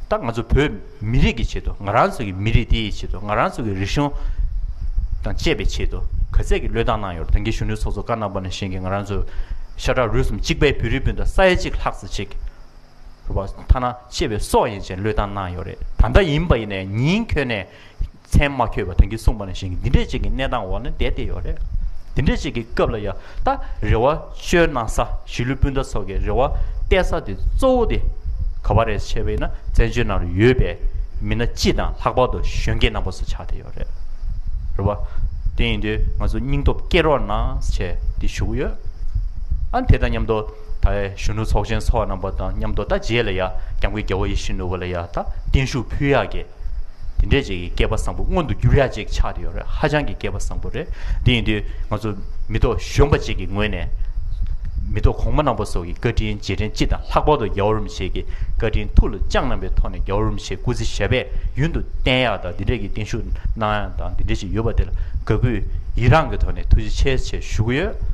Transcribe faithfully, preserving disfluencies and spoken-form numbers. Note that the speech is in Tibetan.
ད་ང་ཚོ་བོད་མི་རིགས་ཀྱི་ཆེད་དུ། ང་རང་ཚོ་གི་མི་རིགས་འདི་ཡི་ཆེད་དུ། ང་རང་ཚོ་གི་རིག་གཞུང་དང་བཅས་པའི་ཆེད་དུ་ག་ཚད་ཀྱི་བློས་བཏང་གནང་ཡོད་རེད། ད་གིན་གཞོན་ནུ་ཚོགས་གཙོ་བཀའ་གནང་པ་ནང་བཞིན་གྱི་ང་རང་ཚོ་ཤ་ཁྲག་རུས་གསུམ་གཅིག་པའི་བོད་རིགས་སྤུན་ཟླ་ས་ཡ་གཅིག་ལྷག་ཙམ་ཅིག་རེད་པ། ཐ་ན་གཅེས་པའི་སྲོག་ཡན་ཆད་བློས་བཏང་གནང་ཡོད་རེད། ད་ལྟ་ཡིན་པ་ཡིན་ནའི་ཉིན་འཁྱོལ་ནས་མཚན་མ་འཁྱོལ་བ། ད་གིན་གསུངས་པ་ནང་བཞིན་གྱི་འདི་འདྲས་ཅིག་གི་གནས་སྟངས་འོག་ནས་བསྡད་བསྡད་ཡོད་རེད། འདི་འདྲས་ཅིག་གི་སྐབས་ལ་ཡ་ད་རེ་བ་བཅོལ་གནང་ས། གཞིས་ལུས་སྤུན་ཟླ་ཚོ་གི་རེ་བ་གཏད་ས་དེ་གཙོ་བོ་དེ་ག་པར་རེད་བྱས་པ་ཡིན་ན། བཙན་བྱོལ་ནང་ལ་ཡོད་པའི་མི་སྣ་སྤྱི་དང་ལྷག་པར་དུ་གཞོན་སྐྱེས་རྣམ་པ་ཚོ་ཆགས་བསྡད་ཡོད་རེད། རེད་པ། དེ་ཡིན་དུས་ང་ཚོ་སྙིང་སྟོབས་བསྐྱེད་རོགས་གནང་ཞེས་དེ་ཞུ་གི་ཡོད། ཨ་ནི་དེ་དང་མཉམ་དུ་ད་གཞོན་ནུ་ཚོགས་ཆེན་ཚོགས་རྣམ་པ་དང་མཉམ་དུ། ད་རྗེས་ལ་ཡ་སྐྱབས་མགོན་རྒྱལ་བ་ཡིད་བཞིན་ནོར་བུ་ལ་ཡ་ད་བརྟན་བཞུགས་ཕུལ་ཡག་གི་དེ་འདྲས་ཅིག་གི་སྐལ་པ་བཟང་པོ་མངོན་དུ་འགྱུར་ཡག་ཅིག་ཆགས་བསྡད་ཡོད་རེད། ཧ་ཅང་གི་སྐལ་པ་བཟང་པོ་རེད། དེ་ཡིན་དུས་ང་ཚོ་མི་ཐོག་གཞོན་པ་ཅིག་གི་ངོས་ནས། མི་ཐོག་གོང་མ་རྣམ་པ་ཚོ་གི་བཀའ་དྲིན་རྗེས་དྲན་སྤྱི་དང་ལྷག་པར་དུ་རྒྱལ་བ་རིན་པོ་ཆེ་གི་བཀའ་དྲིན་ཐུགས་ལ་བཅངས་གནང་པའི་ཐོག་ནས། རྒྱལ་བ་རིན་པོ་ཆེའི་སྐུ་ཚེ་ཞབས་པད་ཡུན་དུ་བརྟན་ཡག་དང་། འདི་འདྲས་ཀྱི་བརྟན་བཞུགས་གནང་ཡག་དང་། འདི་འདྲས་ཅིག་ཡོད་པ་དེ་ལ་དགའ་གུས་ཡི་རངས་ཀྱི་ཐོག་ནས་ཐུགས་རྗེ་ཆེ་ཞེས་ཞུ་གི་ཡོད།